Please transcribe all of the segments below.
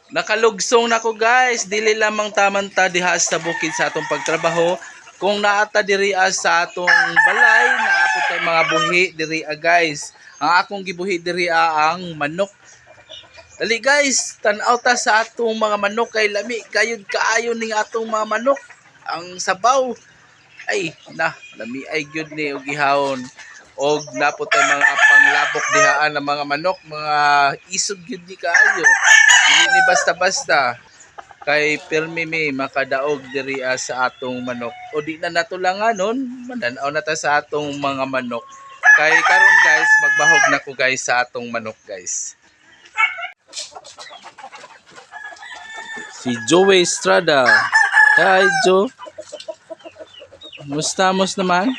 Nakalugsong nako guys, dili lamang taman ta diha sa bukid sa atong pagtrabaho. Kung naata diri sa atong balay, naa pud tay mga buhi diri guys. Ang akong gibuhi diri ang manok. Dali guys, tan-aw ta sa atong mga manok kay lami kayod kaayo ning atong mga manok. Ang sabaw ay na lami ay gyud ni og gihawon. Og napot tay mga panglabok dihaan ng mga manok, mga isog gyud ni kaayo. Dili ni basta-basta kay pirmi mi makadaog diri sa atong manok. O di na nato langanon, mananaw na ta sa atong mga manok. Kay karon guys, magbahog na ko guys sa atong manok guys. Si Joey Estrada. Hi Joe. Musta mos naman?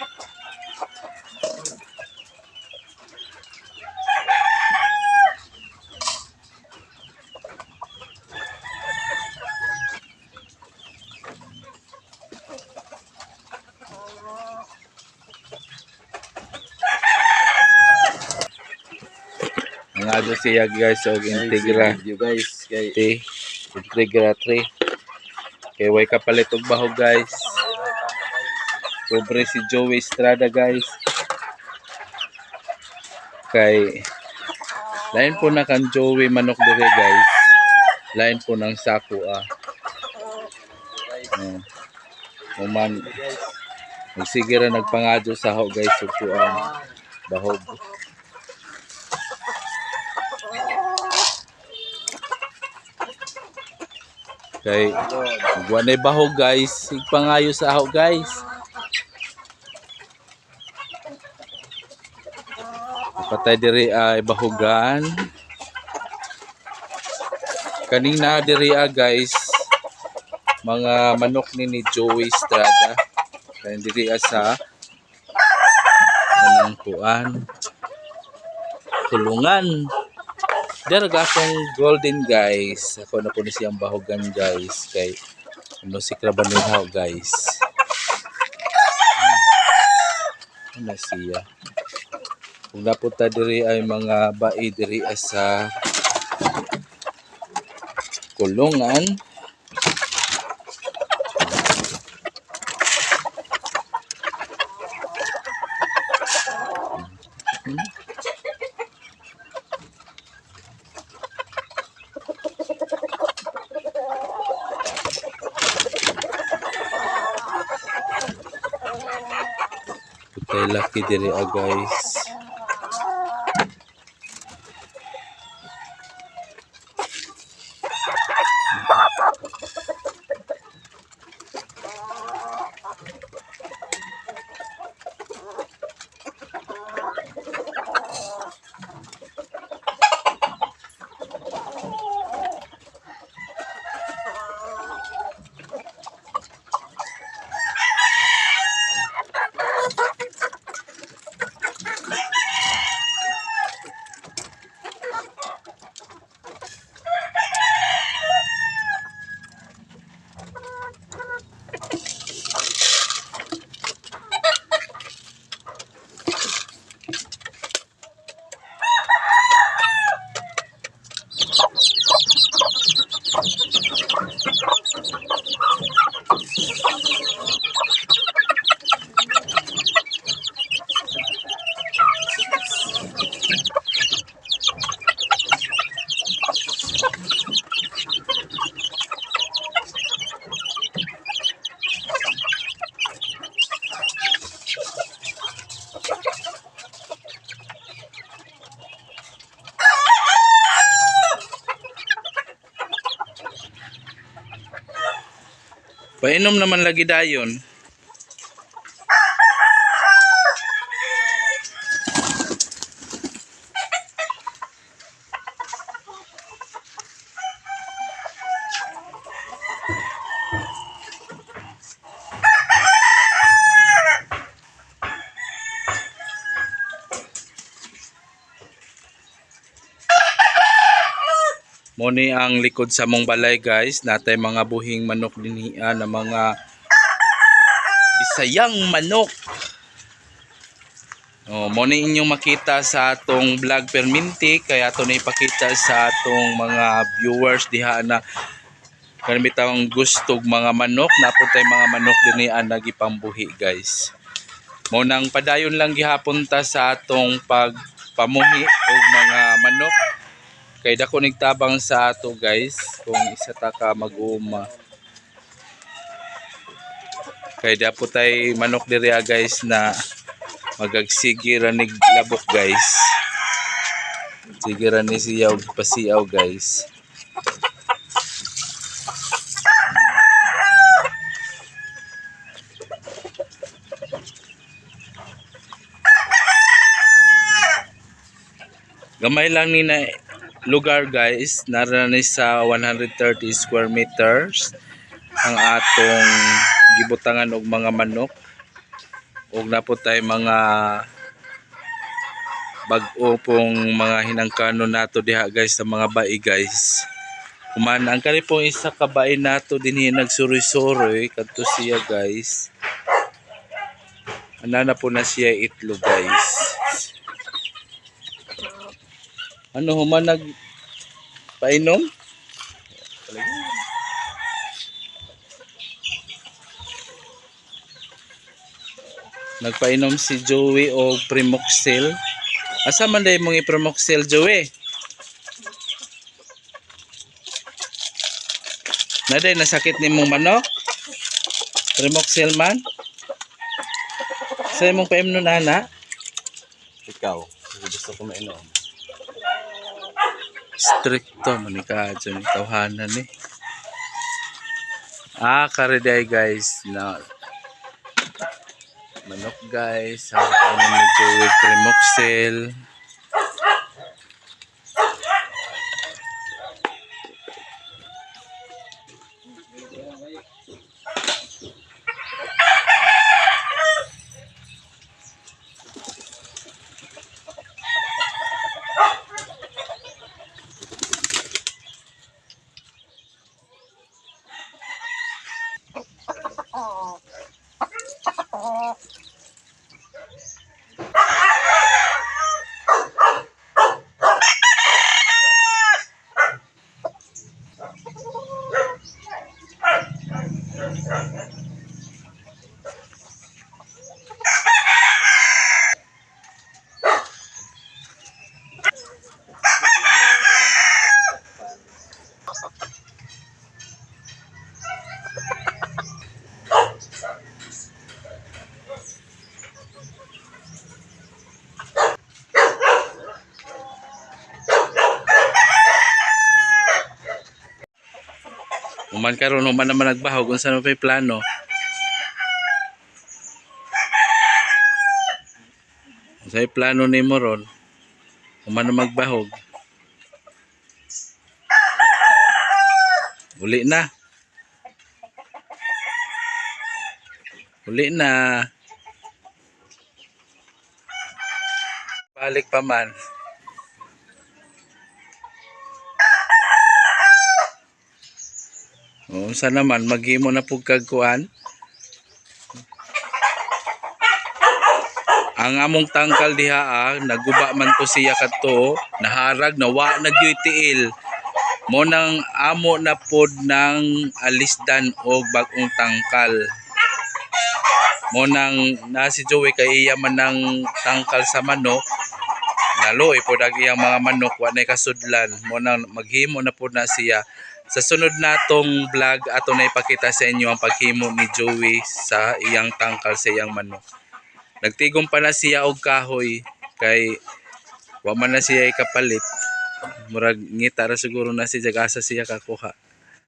Ang ato siya guys og Integra. Video guys kay T. Integra 3. Kay way kapalit og bahog guys. Pobre si Joey Estrada guys. Kay lain po na kan Joey manok dire guys. Lain po ng sako ah. Oh. Human magsige ra nagpangadyo sa ho guys ug kuan bahog. Kay wa nay bahog guys, sigpangayo sa aho guys. Patay diri ay bahugan. Kaning na diri guys, mga manok ni Joey Estrada. Kaning diri sa kanang kuan kulungan. Dara akong golden guys. Ako na po ni siyang bahugan guys kay ano si Krabaninhaw guys. Ano siya? Kung napunta diri ay mga bai diri sa kulungan. Putay laki diri guys. Painom naman lagi dayon. Moni ang likod sa mong balay guys, natay mga buhing manok dinhi na mga Bisayang manok. Oh, mo ni inyong makita sa atong vlog perminti kaya ato na ipakita sa atong mga viewers diha na kanang gustog mga manok na po tay mga manok dinhi ang nagipambuhi, guys. Mo nang padayon lang gihapon ta sa atong pagpamuhi og mga manok kay dako nigtabang sa ato, guys, kung isa ta ka mag-uma. Kay dapo tay manok diri, guys, na magagsige ra nig labok, guys. Sige ra ni siya og pasiaw, guys. Gamay lang ni na lugar, guys, nara ni sa 130 square meters ang atong gibutangan og mga manok og napot tay mga bag-o pong mga hinangkanon nato diha, guys, sa mga bai, guys. Human ang kani pong isa ka bai nato dinhi nagsuroy-suroy kadto siya, guys. Ana na po na siya itlog, guys. Ano human nag painom? Nagpainom si Joey og Primoxil. Asa man day mong i-Primoxil, Joey? Naday nasakit nimong manok? Primoxil man? Sa imong paimnon ana? Ikaw, gusto ko mainom. Stricto man ni ka dyan, tawhanan ni. Ah, kariday, guys, na manok, guys. Ang painom ni Joey Primoxil. Human karon, human naman nagbahog, unsa man pa'y plano? Unsay plano nimo ron? Human na magbahog. Uli na. Uli na. Balik pa man. Oo, unsa naman maghimo na pug kag kuan? Ang among tangkal diha, naguba man to siya kadto, naharag na wa na gyud tiil. Mo nang amo na pod ng alisdan og bag-ong tangkal. Mo nang na si Joey kay iya man ng tangkal sa manok. Naluoy pod ang iyang mga manok, wa nay kasudlan. Mo nang maghimo na pod na siya. Sa sunod natong vlog ato na ipakita sa inyo ang paghimo ni Joey sa iyang tangkal sa iyang manok. Nagtigom pa na siya og kahoy kay wa man na siya ikapalit. Murag ngita ra siguro na siya asa siya kakuha.